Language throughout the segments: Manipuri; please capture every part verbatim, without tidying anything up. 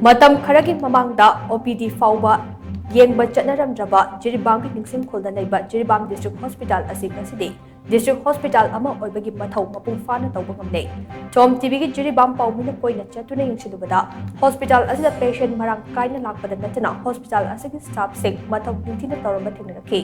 ꯃꯇꯝ ꯈꯔꯒꯤ ꯃꯃꯥꯡꯗ OPD ꯐꯥꯎꯕ ꯌꯦꯡꯕ ꯆꯠꯅꯔꯝꯗ꯭ꯔꯕ ꯖꯤꯔꯤꯕꯥꯝꯒꯤ ꯅꯤꯡꯁꯤꯡꯈꯨꯜꯗ ꯂꯩꯕ ꯖꯤꯔꯤꯕꯥꯝ District Hospital ꯑꯁꯤ ꯉꯁꯤꯗꯤ District Hospital ꯑꯃ ꯑꯣꯏꯕꯒꯤ ꯃꯊꯧ ꯃꯄꯨꯡ ꯐꯥꯅ ꯇꯧꯕ ꯉꯝꯂꯦ꯫ ꯇꯣꯝ TVꯒꯤ ꯖꯤꯔꯤꯕꯥꯝ ꯄꯥꯎꯃꯤꯅ ꯀꯣꯏꯅ ꯆꯠꯇꯨꯅ ꯌꯦꯡꯁꯤꯜꯂꯨꯕꯗ hospital ꯑꯁꯤꯗ patient ꯃꯔꯥꯡ ꯀꯥꯏꯅ ꯂꯥꯛꯄꯗ ꯅꯠꯇꯅ hospital ꯑꯁꯤꯒꯤ staffꯁꯤꯡ ꯃꯊꯧ ꯅꯤꯡꯊꯤꯅ ꯇꯧꯔꯝꯕ ꯊꯦꯡꯅꯔꯛꯈꯤ꯫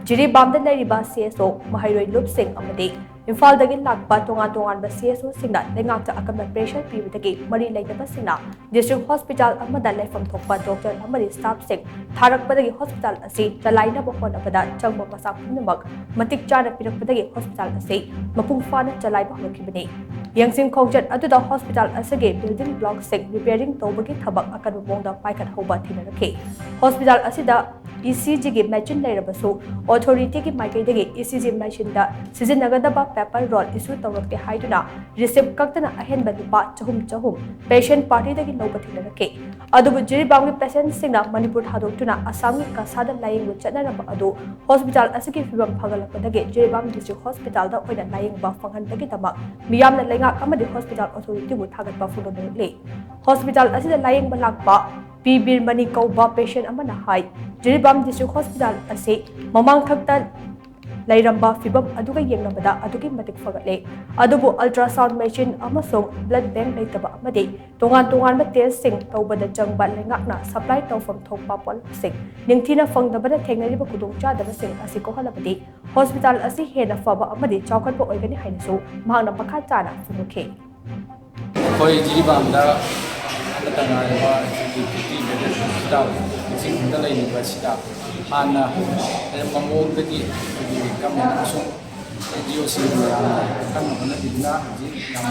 ꯖꯤꯔꯤꯕꯥꯝꯗ ꯂꯩꯔꯤꯕ CSO, ꯃꯍꯩꯔꯣꯏ ꯂꯨꯞꯁꯤꯡ ꯑꯃꯗꯤ ꯏꯝꯐꯥꯜꯗꯒꯤ ꯂꯥꯛꯄ ꯇꯣꯉꯥꯟ ꯇꯣꯉꯥꯟꯕ CSOꯁꯤꯡꯅ ꯂꯩꯉꯥꯛꯇ ꯑꯀꯟꯕ pressure ꯄꯤꯕꯗꯒꯤ ꯃꯔꯤ ꯂꯩꯅꯕꯁꯤꯡꯅ District Hospital ꯑꯃꯗ ꯂꯩꯐꯝ ꯊꯣꯛꯄ doctor ꯑꯃꯗꯤ staffꯁꯤꯡ ꯊꯥꯔꯛꯄꯗꯒꯤ hospital ꯑꯁꯤ ꯆꯂꯥꯏꯅꯕ ꯍꯣꯠꯅꯕꯗ ꯆꯪꯕ ꯃꯆꯥꯛ ꯄꯨꯝꯅꯃꯛ ꯃꯇꯤꯛ ꯆꯥꯅ ꯄꯤꯔꯛꯄꯗꯒꯤ hospital ꯑꯁꯤ ꯃꯄꯨꯡ ꯐꯥꯅ ꯆꯂꯥꯏꯕ ꯍꯧꯔꯛꯈꯤꯕꯅꯤ꯫ ꯌꯦꯡꯁꯤꯟ ꯈꯣꯡꯆꯠ ꯑꯗꯨꯗ hospital ꯑꯁꯤꯒꯤ building blockꯁꯤꯡ repairing ꯇꯧꯕꯒꯤ ꯊꯕꯛ ꯑꯀꯟꯕ ꯃꯑꯣꯡꯗ ꯄꯥꯏꯈꯠꯍꯧꯕ ꯊꯦꯡꯅꯔꯛꯈꯤ꯫ Hospital ꯑꯁꯤꯗ ECGꯒꯤ machine ꯂꯩꯔꯕꯁꯨ authorityꯒꯤ ꯃꯥꯏꯀꯩꯗꯒꯤ ECG machineꯗ ꯁꯤꯖꯤꯟꯅꯒꯗꯕ paper roll issue ꯇꯧꯔꯛꯇꯦ ꯍꯥꯏꯗꯨꯅ receipt ꯀꯛꯇꯅ ꯑꯍꯦꯟꯕ ꯂꯨꯄꯥ ꯆꯍꯨꯝ ꯆꯍꯨꯝ patient partyꯗꯒꯤ ꯂꯧꯕ ꯊꯦꯡꯅꯔꯛꯈꯤ꯫ ꯑꯗꯨꯕꯨ ꯖꯤꯔꯤꯕꯥꯝꯒꯤ patientꯁꯤꯡꯅ ꯃꯅꯤꯄꯨꯔ ꯊꯥꯗꯣꯛꯇꯨꯅ ꯑꯁꯥꯝꯒꯤ ꯀꯁꯥꯗ ꯂꯥꯌꯦꯡꯕ ꯆꯠꯅꯔꯝꯕ ꯑꯗꯨ hospital ꯑꯁꯤꯒꯤ ꯐꯤꯕꯝ ꯐꯒꯠꯂꯛꯄꯗꯒꯤ ꯖꯤꯔꯤꯕꯥꯝ District Hospitalꯗ ꯑꯣꯏꯅ ꯂꯥꯌꯦꯡꯕ ꯐꯪꯍꯟꯕꯒꯤꯗꯃꯛ ꯃꯤꯌꯥꯝꯅ ꯂꯩꯉꯥꯛ ꯑꯃꯗꯤ hospital authorityꯕꯨ ꯊꯥꯒꯠꯄ ꯐꯣꯡꯗꯣꯛꯅꯔꯛꯂꯤ꯫ Hospital ꯑꯁꯤꯗ ꯂꯥꯌꯦꯡꯕ ꯂꯥꯛꯄ ꯄꯤ ꯕꯤꯔꯃꯅꯤ ꯀꯧꯕ patient ꯑꯃꯅ ꯍꯥꯏ, ꯖꯤꯔꯤꯕꯥꯝ District Hospital ꯑꯁꯤ ꯃꯃꯥꯡꯊꯛꯇ ꯂꯩꯔꯝꯕ ꯐꯤꯕꯝ ꯑꯗꯨꯒ ꯌꯦꯡꯅꯕꯗ ꯑꯗꯨꯛꯀꯤ ꯃꯇꯤꯛ ꯐꯒꯠꯂꯦ꯫ ꯑꯗꯨꯕꯨ ultrasound machine ꯑꯃꯁꯨꯡ blood bank ꯂꯩꯇꯕ ꯑꯃꯗꯤ ꯇꯣꯉꯥꯟ ꯇꯣꯉꯥꯟꯕ testꯁꯤꯡ ꯇꯧꯕꯗ ꯆꯪꯕ ꯂꯩꯉꯥꯛꯅ supply ꯇꯧꯐꯝ ꯊꯣꯛꯄ ꯄꯣꯠꯂꯝꯁꯤꯡ ꯅꯤꯡꯊꯤꯅ ꯐꯪꯗꯕꯅ ꯊꯦꯡꯅꯔꯤꯕ ꯈꯨꯗꯣꯡꯆꯥꯗꯕꯁꯤꯡ ꯑꯁꯤ ꯀꯣꯛꯍꯜꯂꯕꯗꯤ hospital ꯑꯁꯤ ꯍꯦꯟꯅ ꯐꯕ ꯑꯃꯗꯤ ꯆꯥꯎꯈꯠꯄ ꯑꯣꯏꯒꯅꯤ ꯍꯥꯏꯅꯁꯨ ꯃꯍꯥꯛꯅ ꯃꯈꯥ ꯇꯥꯅ ꯐꯣꯡꯗꯣꯛꯈꯤ꯫ ꯑꯩꯈꯣꯏ ꯖꯤꯔꯤꯕꯥꯝꯗ ꯑꯃꯠꯇ ꯉꯥꯏꯔꯕ ꯑꯩꯈꯣꯏꯒꯤ fifty bedded hospital ꯂꯤꯁꯤꯡ ꯍꯨꯝꯗ ꯂꯩꯔꯤꯕ ꯑꯁꯤꯗ ꯍꯥꯟꯅ ꯂꯩꯔꯝꯕ ꯃꯑꯣꯡꯗꯒꯤ ꯑꯩꯈꯣꯏꯒꯤ government ꯑꯃꯁꯨꯡ NGOꯁꯤꯡ ꯃꯌꯥꯝꯅ ꯀꯟꯅ ꯍꯣꯠꯅꯕꯤꯗꯨꯅ ꯍꯧꯖꯤꯛ ꯌꯥꯝ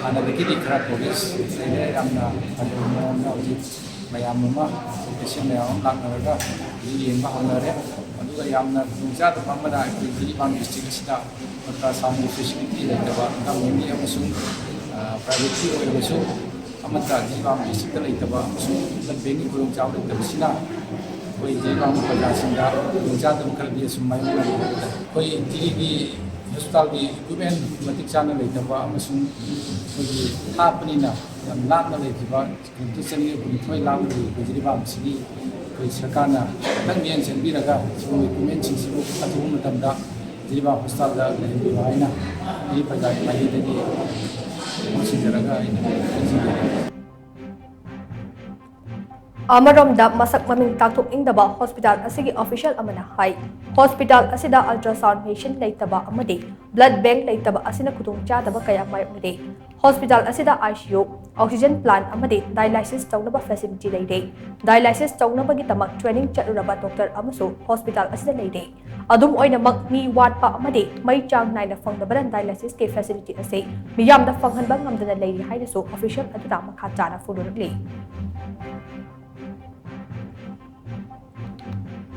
ꯍꯥꯟꯅꯗꯒꯤꯗꯤ ꯈꯔ progress ꯂꯩꯔꯦ꯫ ꯌꯥꯝꯅ ꯐꯖꯕ ꯃꯑꯣꯡꯗ ꯍꯧꯖꯤꯛ ꯃꯌꯥꯝ ꯑꯃ, patient ꯃꯌꯥꯝ ꯑꯃ ꯂꯥꯛꯅꯔꯒ ꯍꯧꯖꯤꯛ ꯌꯦꯡꯕ ꯍꯧꯅꯔꯦ꯫ ꯑꯗꯨꯒ ꯌꯥꯝꯅ ꯈꯨꯗꯣꯡꯆꯥꯗꯕ ꯑꯃꯅ ꯑꯩꯈꯣꯏ ꯖꯤꯔꯤꯕꯥꯝ district ꯑꯁꯤꯗ ultrasoundꯒꯤ facility ꯂꯩꯇꯕ, governmentꯀꯤ ꯑꯃꯁꯨꯡ, ꯑ, privateꯀꯤ ꯑꯣꯏꯔꯕꯁꯨ ꯑꯃꯠꯇ ꯖꯤꯔꯤꯕꯥꯝ districtꯇ ꯂꯩꯇꯕ ꯑꯃꯁꯨꯡ blood bankꯀꯤ ꯈꯨꯗꯣꯡꯆꯥꯕ ꯂꯩꯇꯕꯁꯤꯅ ꯑꯩꯈꯣꯏ ꯖꯤꯔꯤꯕꯥꯝꯒꯤ ꯄ꯭ꯔꯖꯥꯁꯤꯡꯗ ꯈꯨꯗꯣꯡꯆꯥꯗꯕ ꯈꯔꯗꯤ ꯑꯁꯨꯝ ꯃꯥꯌꯣꯛꯅꯔꯤ꯫ ꯑꯩꯈꯣꯏ ꯖꯤꯔꯤꯒꯤ ꯍꯣꯁꯄꯤꯇꯥꯜꯒꯤ ꯏꯀ꯭ꯋꯤꯞꯃꯦꯟ ꯃꯇꯤꯛ ꯆꯥꯅ ꯂꯩꯇꯕ ꯑꯃꯁꯨꯡ ꯑꯩꯈꯣꯏꯒꯤ ꯂꯥꯞꯄꯅꯤꯅ ꯌꯥꯝ ꯂꯥꯞꯅ ꯂꯩꯈꯤꯕ ꯀꯤꯂꯣꯃꯤꯇꯔ ꯆꯅꯤ ꯍꯨꯝꯐꯨ ꯅꯤꯊꯣꯏ ꯂꯥꯞꯅ ꯂꯩꯈꯤꯕ ꯖꯤꯔꯤꯕꯥꯝ ꯑꯁꯤꯒꯤ ꯑꯩꯈꯣꯏ ꯁꯔꯀꯥꯔꯅ ꯈꯤꯇꯪ ꯃꯤꯠꯌꯦꯡ ꯆꯪꯕꯤꯔꯒ ꯁꯤꯒꯨꯝꯕ ꯏꯀ꯭ꯋꯤꯞꯃꯦꯟꯁꯤꯡꯁꯤꯕꯨ ꯑꯊꯨꯕ ꯃꯇꯝꯗ ꯖꯤꯔꯤꯕꯥꯝ ꯍꯣꯁꯄꯤꯇꯥꯜꯗ ꯂꯩꯍꯟꯕꯤꯌꯨ ꯍꯥꯏꯅ ꯖꯤꯔꯤ ꯄ꯭ꯔꯖꯥꯒꯤ ꯃꯥꯏꯀꯩꯗꯒꯤ ꯈꯪꯍꯟꯖꯔꯒ ꯑꯩꯅ ꯈꯪꯖꯤꯟꯖꯔꯤ꯫ ꯑꯃꯔꯣꯝꯗ ꯃꯁꯛ ꯃꯃꯤꯡ ꯇꯥꯛꯊꯣꯛꯅꯤꯡꯗꯕ ꯍꯣꯁꯄꯤꯇꯥꯜ ꯑꯁꯤꯒꯤ ꯑꯣꯐꯤꯁꯤꯌꯦꯜ ꯑꯃꯅ ꯍꯥꯏ, ꯍꯣꯁꯄꯤꯇꯥꯜ ꯑꯁꯤꯗ ꯑꯜꯇ꯭ꯔꯥꯁꯥꯎꯟ ꯃꯦꯁꯤꯟ ꯂꯩꯇꯕ ꯑꯃꯗꯤ ꯕ꯭ꯂꯗ ꯕꯦꯡꯛ ꯂꯩꯇꯕ ꯑꯁꯤꯅ ꯈꯨꯗꯣꯡꯆꯥꯗꯕ ꯀꯌꯥ ꯃꯥꯌꯣꯛꯅꯔꯦ꯫ ꯍꯣꯁꯄꯤꯇꯥꯜ ꯑꯁꯤꯗ ICU, oxygen plant ꯑꯃꯗꯤ dialysis ꯇꯧꯅꯕ facility ꯂꯩꯔꯦ꯫ Dialysis ꯇꯧꯅꯕꯒꯤꯗꯃꯛ training ꯆꯠꯂꯨꯔꯕ ꯗꯣꯛꯇꯔ ꯑꯃꯁꯨ ꯍꯣꯁꯄꯤꯇꯥꯜ ꯑꯁꯤꯗ ꯂꯩꯔꯦ꯫ ꯑꯗꯨꯝ ꯑꯣꯏꯅꯃꯛ, ꯃꯤ ꯋꯥꯠꯄ ꯑꯃꯗꯤ ꯃꯩ ꯆꯥꯡ ꯅꯥꯏꯅ ꯐꯪꯗꯕꯅ dialysisꯀꯤ facility ꯑꯁꯤ ꯃꯤꯌꯥꯝꯗ ꯐꯪꯍꯟꯕ ꯉꯝꯗꯅ ꯂꯩꯔꯤ ꯍꯥꯏꯅꯁꯨ ꯑꯣꯐꯤꯁꯤꯌꯦꯜ ꯑꯗꯨꯅ ꯃꯈꯥ ꯇꯥꯅ ꯐꯣꯡꯗꯣꯔꯛꯂꯤ꯫